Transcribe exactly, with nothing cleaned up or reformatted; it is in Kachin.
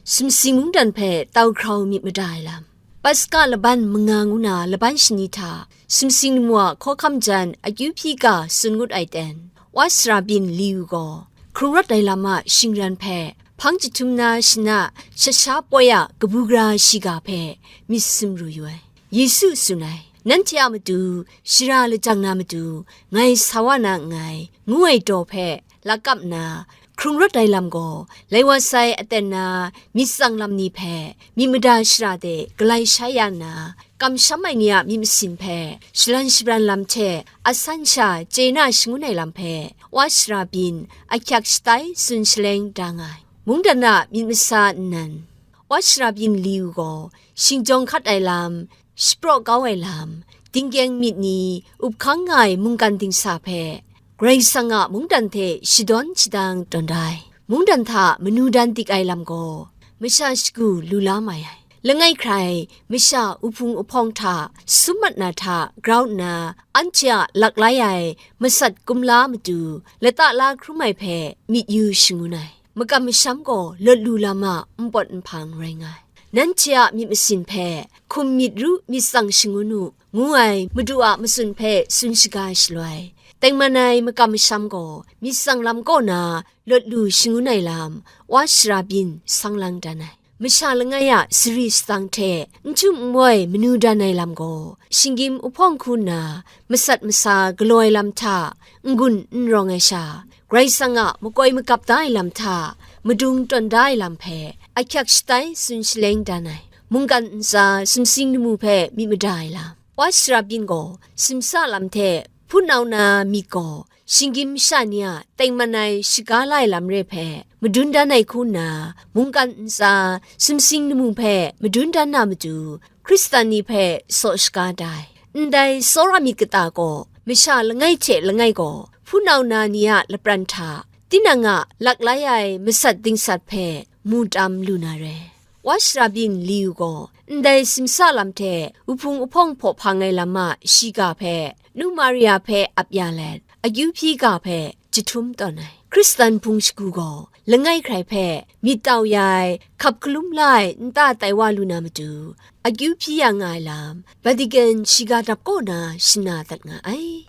Sumsing mungdan hpe tau hkrau myit mada ai lam. Paska laban manga ngu na laban shani hta, sumsing lamu a hkawhkam jan akyu hpyi ga tsun ngut ai ten, wa sara byin Liu gaw, hkrung rawt ai lam a shingran hpe, hpang jahtum na shana shasha poi a kabu gara shiga hpe myit sumru yu ai. Yesu tsun ai, "Nanhte a matu, shara lajang na matu, ngai sa wa na nngai," ngu ai daw hpe lakap nna, hkrung rawt ai lam gaw, lai wa sai aten na myit tsang lam ni hpe, myit mada shara de galai shai ya nna, kamsham ai ni a myit masin hpe, shalan shabran lam hte asan sha chye na shangun ai lam hpe, wa sara byin ahkyak shatai tsun shaleng da nga ai. Mungdan a myit masa nnan, wa sara byin Liu gaw, shingjawng hkat ai lam, shapraw kau ai lam, dingkyeng myit ni up hkang nga ai mungkan dingsa hpe, Karai Kasang a mungdan hte shadawn shadang tawn da ai. Mungdan hta manu dan dik ai lam gaw, masha shagu lu la mai ai. Langai hkrai masha uhpung uhpawng hta sum mat na hta grau nna, anhte a lak lai ai masat kumla matu lata la hkrum ai hpe myit yu shangun ai. Makam masham gaw lawt lu lam a npawt nhpang rai nga ai. Nanhte a myit masin hpe hkum myit ru myit tsang shangun u, ngu ai Madu a matsun hpe tsun shaga shaloi, tengman ai makam masham gaw myit tsang lam kaw na lawt lu shangun ai lam, wa sara byin sang lang dan ai. Masha langai a sari satang hte n htum n woi manu dan ai lam gaw, shinggyim uhpawng hku nna masat masa galaw ai lam hta n-gun n rawng ai sha, Karai Kasang a makoi magap da ai lam hta madung tawn da ai lam hpe ahkyak shatai tsun shaleng dan ai. Mungkan ntsa sumsing lamu hpe myit mada ai lam. Wa sara byin gaw, simsa lam hte hpunau na myit gaw, shinggyim masha ni a tengman ai shaga la ai lam re hpe madun dan ai hku nna, mungkan ntsa sumsing lamu hpe madun dan na matu, Hkristan ni hpe saw shaga da ai. Ndai tsawra myit kata gaw, masha langai hte langai gaw, hpunau na ni a lapran hta, tinang a lak lai ai masat dingsat hpe mu tam lu na re. Wa sara byin Liu gaw, ndai simsa lam hte uhpung uhpawng hpaw hpang ai lam a shiga hpe, nu Maria hpe ap ya let, akyu hpyi ga hpe jahtum tawn ai. Hkristan hpung shagu gaw, langai hkrai hpe myit tau ya ai hkap hkalum la ai nta tai wa lu na matu, akyu hpyi ya nga ai lam, Vatican shiga dap kaw na shana dat nga ai.